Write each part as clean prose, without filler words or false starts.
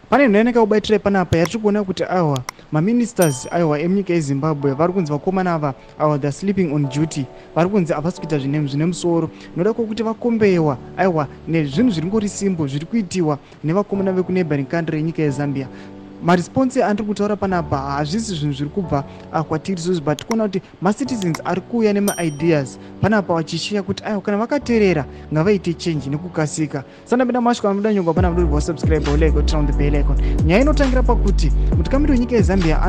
Pane nhau yandakakubatirai panapa yatiri kuona kuti aiwa, maministers, aiwa, emunyika yeZimbabwe vari kunzi vakomana ava, aiwa, they are sleeping on duty. Vari kunzi havasi kuita zvine musoro noda kwokuti vakombewa, aiwa, nezvinhu zviri ngori simple zviri kuitiwa nevakomana vekuneighboring country yenyika yeZambia. Maresponse andiri kutaura panapa hazvisi zvinhu zviri kubva kwatiri isusu, but tikuona kuti macitizens ari kuuya nemaideas panapa vachishiya kuti aiwa, kana vakateerera ngavaite change nekukasika. Sandapinda masvika anobuda nyongwa panapa, dori wasubscribe, like, turn on the bell icon. Nyaya inotangira pakuti mutungamiri wenyika yeZambia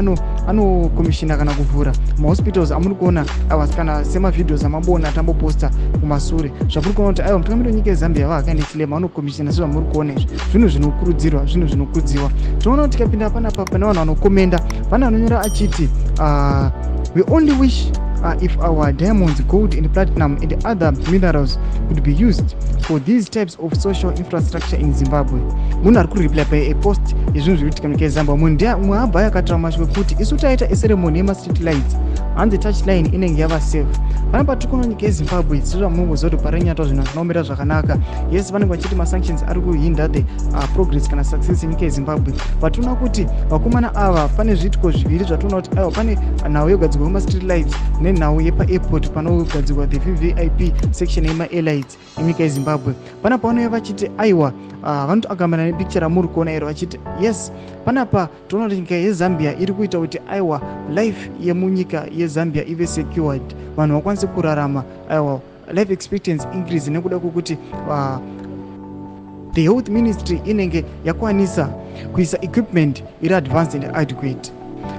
anokomishina kana kuvhura mahospitals amuri kuona, aiwa, kana semavideos amabona atamboposta kumasure, zvamuri kuona kuti aiwa, mutungamiri wenyika yeZambia vaHakainde Hichilema vanokomishina sezvamuri kuona izvi. Zvinhu zvinokurudzirwa, zvinhu zvinokudziwa. Tinoona kuti tikapinda panapa pane vanhu vanokomenda, pane vanonyora achiti, "We only wish if our diamonds, gold and platinum and other minerals could be used for these types of social infrastructure in Zimbabwe." Munhu ari kureply by a post yezvinhu zviri kuitika munyika yeZambia. Munhu ndiye mumwe abva akataura mashoko ekuti isu taita eceremony yemastreet lights, hanzi touch line inenge yava safe. Panapa tiri kuona nyika yeZimbabwe, sezvamunongoziva kuti parenyatwa zvinhu hazvina zvakanaka. Yes, vanenge vachiti masanctions ari kuhinda the progress kana success yenyika yeZimbabwe, but toona kuti vakomana ava pane zviitiko zviviri zvatoona kuti aiwa, pane nhau yekugadzirwa kwemastreet lights nenhau yepaairport panogadzirwa the VVIP section yemaairlines enyika yeZimbabwe. Panapa vanouya vachiti aiwa, vanotoagamana nepicture ramuri kuona iro, vachiti yes, panapa toona kuti nyika yeZambia iri kuita kuti aiwa, life yemunyika yeZambia ive secured, vanhu vakwanise kurarama, aiwa, life expectancy increase nekuda kwekuti the health ministry inenge yakwanisa kuisa equipment iri advanced and adequate.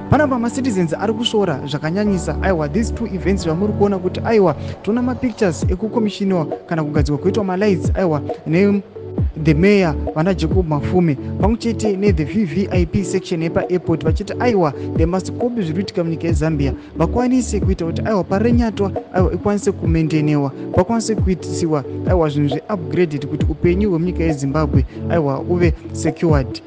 Panapa macitizens ari kusvora zvakanyanyisa, aiwa, these two events zvamuri kuona kuti aiwa, toona mapictures ekukomishiniwa kana kugadzirwa kuitwa malights, aiwa, ne the mayor vana Jacob Mafume pamwe chete nethe VVIP section yepaairport, vachiti aiwa, they must copy zviri kuitika munyika yeZambia, vakwanise kuita kuti aiwa, parenyatwa, aiwa, ikwanise kumaintainiwa, vakwanise kuitisiwa, aiwa, zvinhu zveupgraded kuti upenyu hwemunyika yeZimbabwe, aiwa, uve secured.